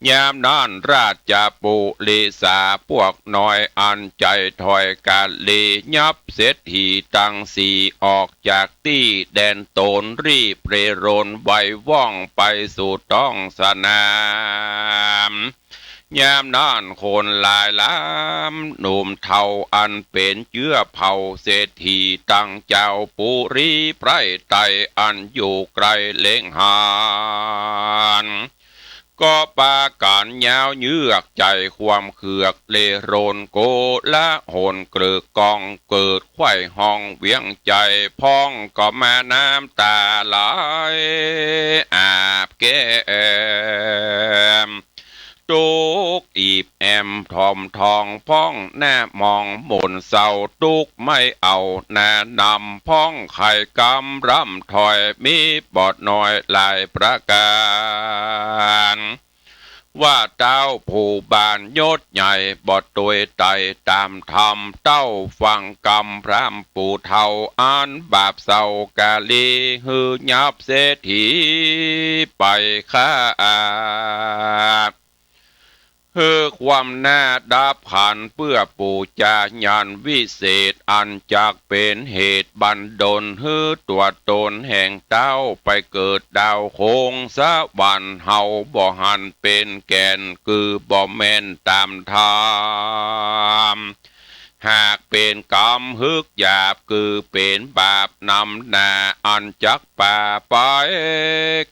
ยามนั้นราชปุริสาปวกน้อยอันใจ๋ถ้อยกาลียับเศรษฐีตังสี่ออกจากตี้แดนต๋นรีบเร่รนไวว่องไปสู่ต๊องสนาม ยามนั้นคนหลายล้ำหนุ่มเฒ่าอันเป๋นเจื้อเผ่าเศรษฐีตังเจ้าปุรีไพร่ไตอันอยู่ไก๋เล็งหัน ก็ปากั๋นยาวเยือกใจ๋ความเขือกเร่รนโกลาหลเกริกก้องเกิดไขว้ฮ้องเวียงใจ๋ พ่องก็มาน้ำต๋าไหลอาบแก้ม ตุ๊กข์อีบแอมถ่อมทองพ่องหน้ามองหม่นเศร้าตุ๊กข์ไม่เอาหน้านำพ่องไข้กำร่ำถ้อยมีบ่น้อยหลายประก๋าน ว่าเต้าผู้บ้านยศใหญ่บ่ตวยไต่ต๋ามธรรม เต้าฟังกำพร่ำปู่เฒ่าอันบาปเศร้ากาลี หื้อยับเศรษฐีไปฆ่า หื้อความหน้าดับขันเปื้อปู่จาญาณวิเศษ อันจักเป๋นเหตุบันดลหื้อตั๋วต๋นแห่งเต้าไปเกิดดาวคงสวรรค์ เฮาบ่หันเป๋นแก่น กือบ่แม่นต๋ามธรรม หากเป๋นกรรมฮึกหยาบ กือเป๋นบาปนำหน้า อันจักปาไป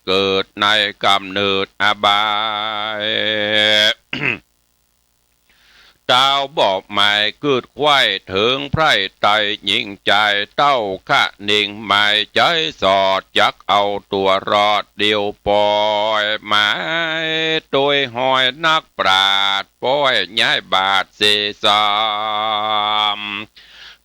เกิดในก๋ำเนิดอบาย เต้าบ่หมายกึ๊ดไขว้เถิงไพร่ไตญิงจาย เต้าคะเน่งหมายใจ๋สอด จักเอาตั๋วรอดเดี่ยวป่อย หมายตวยฮอยนักปราชญ์ ป้อยย้ายบาทเสสาม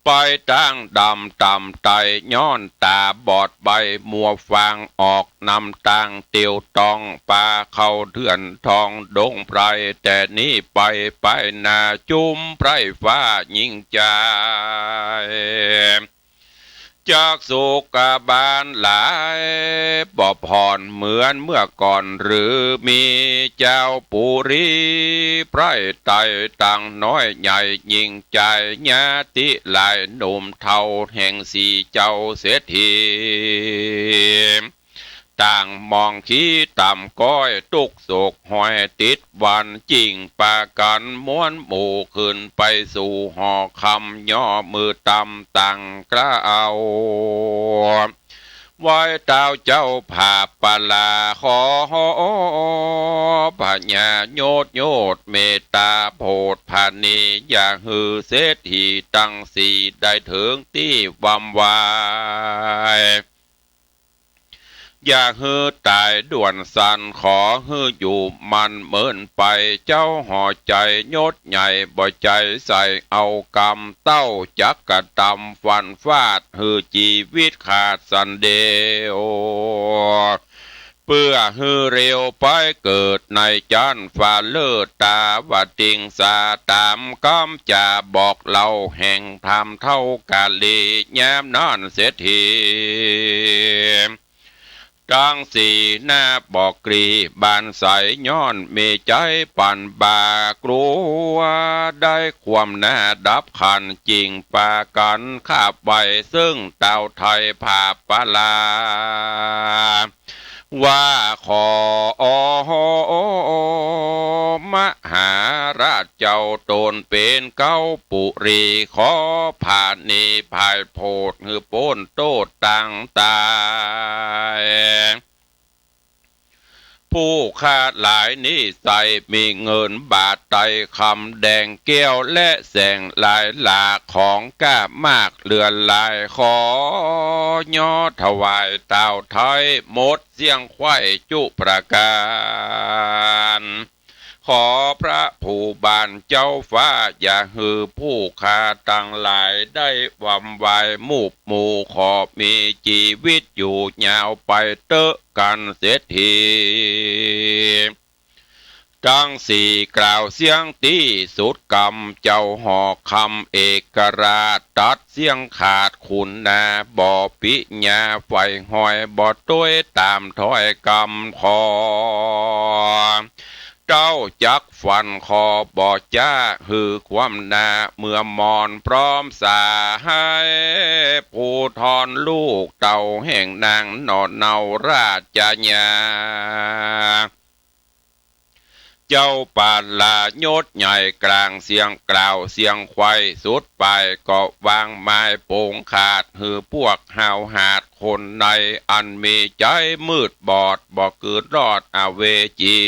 ไปตางดำต่ำไต ย้อนต๋าบอดใบ้มัวฟาง ออกนำตางเตียวต้อง ปาเข้าเถื่อนทองดงไพร แต่นี้ไปไปหน้าจุมไพร่ฟ้าญิงจาย จักสุขบานหลายบ่ผ่อนเหมือนเมื่อก่อนหรือ มีเจ้าปุรีไพร่ไตตังน้อยใหญ่ญิงจาย ญาติหลายหนุ่มเฒ่าแห่งสี่เจ้าเศรษฐี ต่างมองขี้ต่ำก้อยตุ๊กโศกหอยติดหวั่น จิ่งปากั๋นม้วนหมู่ขึ้นไปสู่หอคำ ย่อมือตำตั้งเกล้า ไหว้เต้าเจ้าผาปลา ขอพญายดยดเมตต๋าโผดผะเน อย่าหื้อเศรษฐีตังสี่ได้เถิงตี้วำวาย อย่าหื้อต๋ายด่วนสัน ขอหื้ออยู่มั่นเมินไป เจ้าหอใจ๋ยศใหญ่บ่ใจ๋ใส่เอากำ เต้าจักกระตำฟันฟาด หื้อจีวิตขาดสันเดียว เปื้อหื้อเร็วไปเกิดในจั๊นฟ้าเลิศตาวติงสา ต๋ามกำจาบอกเล่าแห่งพราหมณ์เฒ่ากาลี ยามนั้นเศรษฐี ตังสี่หน้าบอกกรีบานใส ย้อนมีใจ๋ปั่นบ่ากลัว ได้ความหน้าดับขัน จิ่งปากั๋นคาบไว้เซิ่งเต้าไทยผาปลา ว่าขอมหาราชเจ้าต๋นเป๋นเก๊าปุรี ขอผะเนผายโผดหื้อป๊นโต้ษตังต๋าย ผู้ข้าหลายนี้ใส่มีเงินบาทไตรคำแดงแก้วและแสงหลายหลาก ของกล้ามากเหลือหลาย ขอย้อถวายต้าวไทยหมดเสี้ยงไขว้จุประก๋าน ขอพระผู้บานเจ้าฟ้าอย่าหื้อผู้ข้าตังหลายได้วำวายมูบหมู่ ขอมีจีวิตอยู่ยาวไปเต๊อะ กัณฑ์เศรษฐี ตังสี่กล่าวเสียงตี้สุดกำ เจ้าหอกคำเอกราชตรัสเสียงขาด คุณนาบ่ปิญญา ใฝ่หอยบ่ตวยต๋ามถ้อยกำ ขอเต้าจักฟั่น ขอบ่จ๊าหื้อความนา เมื่อมอนพร้อมสหาย ผู้ทอนลูกเต้าแห่งนางหน่อเนาราชญา เจ้าปาลายศใหญ่กลางเสียงกล่าวเสียงไขว้ สุดปายก็วางไม้โป๋งขาด หื้อพวกห้าวหาดคนใน อันมีใจ๋มืดบอดบ่เกิดรอดอเวจี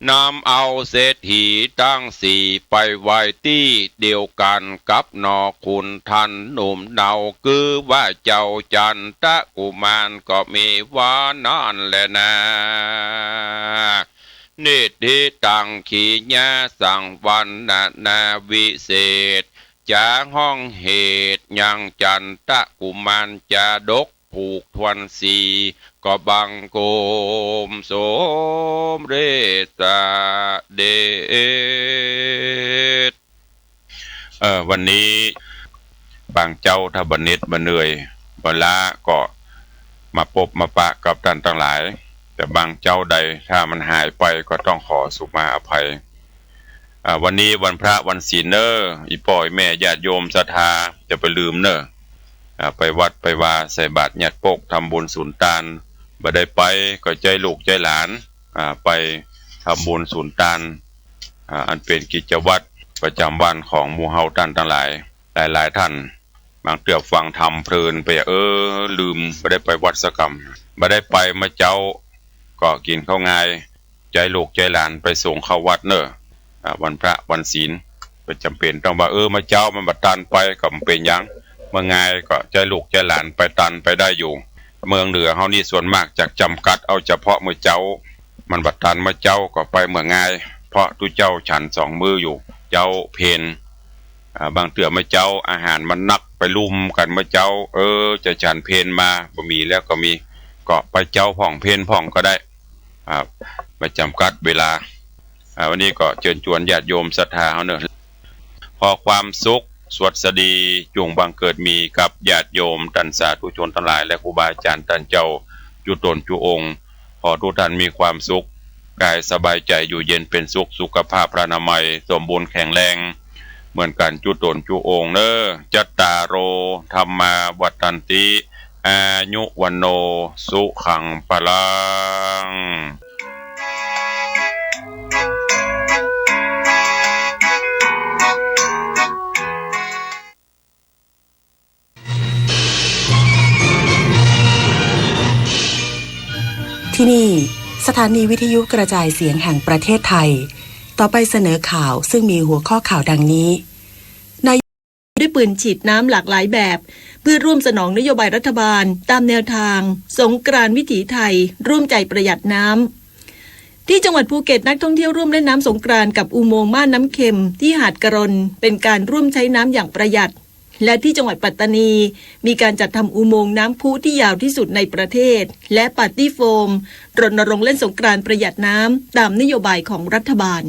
นำเอาเศรษฐีตังสี่ไปไว้ตี้เดียวกั๋นกับหน่อขุนทันหนุ่มเนา คือว่าเจ้าจันตะกุมารก็มีว่านั้นแลนา นิทธิตังขีญาสังวรรณนาวิเศษ จาฮ้องเหตุยังจันตะกุมารจาดกผูกถ้วนสี่ ก็บังคมสมเร็จเสด็จ เออ วันนี้บางเจ๊าถ้าบ่เหน็ดบ่เหนื่อยบ่ล้าก็มาปบมาปะกับต้านตังหลาย แต่บางเจ๊าใดถ้ามันหายไปก็ต้องขอสุมาอภัย อ่า วันนี้วันพระวันศีลเน่อ อี่ป้ออี่แม่ญาติโยมศรัทธา จะไปลืมเน่อ อ่า ไปวัดไปวาใส่บาตรยัดปก ทำบุญสุนตาน บ่ได้ไปก็ใจ๊ลูกใจ๊หลาน อ่า ไปทำบุญสุนตาน อ่า อันเป๋นกิจวัตรประจ๋ำวันของหมู่เฮาต้านตังหลาย หลายๆ ต้าน บางเตื้อฟังธรรมเพลินไป เออ ลืม บ่ได้ไปวัดสักกำ บ่ได้ไปเมื่อเจ๊า ก็กิ๋นข้าวงาย ใจ๊ลูกใจ๊หลานไปส่งเข้าวัดเน่อ อ่า วันพระวันศีล บ่จ๋ำเป๋นต้องว่า เออ เมื่อเจ๊ามันบ่ตันไป ก็บ่เป๋นหยัง เมื่องายก็ใจ๊ลูกใจ๊หลานไปตันไปได้อยู่ เมืองเหนือเฮานี่ส่วนมากจะจ๋ำกัดเอาเฉพาะเมื่อเจ๊า มันบ่ตันเมื่อเจ๊าก็ไปเมื่องาย เพราะตุ๊เจ้าฉันสองมื้ออยู่ เจ๊าเพล อ่า บางเตื้อเมื่อเจ๊าอาหารมันนักไปลุ่มกั๋นเมื่อเจ๊า เออ จะฉันเพลมาบ่มีแล้วก็มี ก็ไปเจ๊าพ่องเพลพ่องก็ได้ อ่า บ่จ๋ำกัดเวลา อ่า วันนี้ก็เจิญจวนญาติโยมศรัทธาเฮาเน่อ ขอความสุขสวัสดีจุ่งบังเกิดมีกับญาติโยมต้านสาธุชนตังหลาย และครูบาอาจ๋ารย์ต้านเจ้าจุ๊ต๋นจุ๊องค์ ขอทุกท่านมีความสุข ก๋ายสบายใจ๋ อยู่เย็นเป๋นสุข สุขภาพพรรณนามัยสมบูรณ์แข็งแรง เหมือนกั๋นจุ๊ต๋นจุ๊องค์เน่อ จัตตาโร ธัมมา วัฑฒันติ อายุ วัณโณ สุขัง พลัง ที่นี่ สถานีวิทยุกระจายเสียงแห่งประเทศไทย ต่อไปเสนอข่าวซึ่งมีหัวข้อข่าวดังนี้ นายก ด้วยปืนฉีดน้ำหลากหลายแบบ เพื่อร่วมสนองนโยบายรัฐบาล ตามแนวทาง สงกรานต์วิถีไทย ร่วมใจประหยัดน้ำ ที่จังหวัดภูเก็ต นักท่องเที่ยวร่วมเล่นน้ำสงกรานต์กับอุโมงค์ม่านน้ำเค็มที่หาดกะรน เป็นการร่วมใช้น้ำอย่างประหยัด และที่จังหวัดปัตตานี มีการจัดทำอุโมงค์น้ำพุที่ยาวที่สุดในประเทศ และปาร์ตี้โฟม รณรงค์เล่นสงกรานต์ประหยัดน้ำ ตามนโยบายของรัฐบาล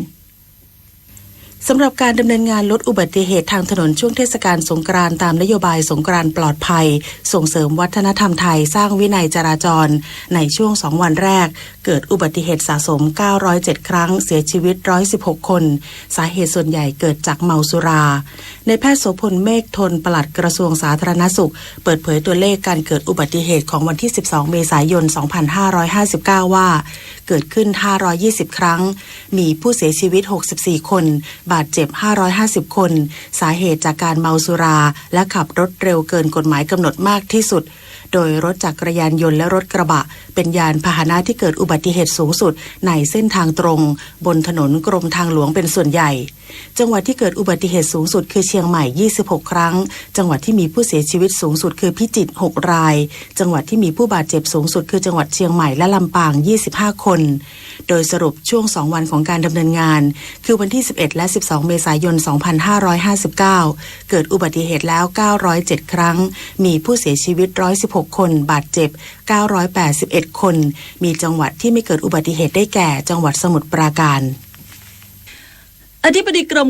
สำหรับการดำเนินงานลดอุบัติเหตุทางถนนช่วงเทศกาลสงกรานต์ ตามนโยบายสงกรานต์ปลอดภัย ส่งเสริมวัฒนธรรมไทย สร้างวินัยจราจร ในช่วงสองวันแรก เกิดอุบัติเหตุสะสม เก้าร้อยเจ็ด ครั้ง เสียชีวิต ร้อยสิบหก คน สาเหตุส่วนใหญ่เกิดจากเมาสุรา นายแพทย์โสภณ เมฆทน ปลัดกระทรวงสาธารณสุข เปิดเผยตัวเลขการเกิดอุบัติเหตุของวันที่ สิบสอง เมษายน สองพันห้าร้อยห้าสิบเก้า ว่า เกิดขึ้น ห้าร้อยยี่สิบ ครั้ง มีผู้เสียชีวิต หกสิบสี่ คน บาดเจ็บ ห้าร้อยห้าสิบ คน สาเหตุจากการเมาสุรา และขับรถเร็วเกินกฎหมายกำหนดมากที่สุด โดยรถจักรยานยนต์และรถกระบะ เป็นยานพาหนะที่เกิดอุบัติเหตุสูงสุดในเส้นทางตรง บนถนนกรมทางหลวงเป็นส่วนใหญ่ จังหวัดที่เกิดอุบัติเหตุสูงสุดคือเชียงใหม่ ยี่สิบหก ครั้ง จังหวัดที่มีผู้เสียชีวิตสูงสุดคือพิจิตร หก ราย จังหวัดที่มีผู้บาดเจ็บสูงสุดคือจังหวัดเชียงใหม่และลำปาง ยี่สิบห้า คน โดยสรุปช่วงสองวันของการดำเนินงาน คือวันที่ สิบเอ็ด และ สิบสอง เมษายน สองพันห้าร้อยห้าสิบเก้า เกิดอุบัติเหตุแล้ว เก้าร้อยเจ็ด ครั้ง มีผู้เสียชีวิต ร้อยสิบหก คน บาดเจ็บ เก้าร้อยแปดสิบเอ็ด คน มีจังหวัดที่ไม่เกิดอุบัติเหตุได้แก่ จังหวัดสมุทรปราการ อธิบดีกรม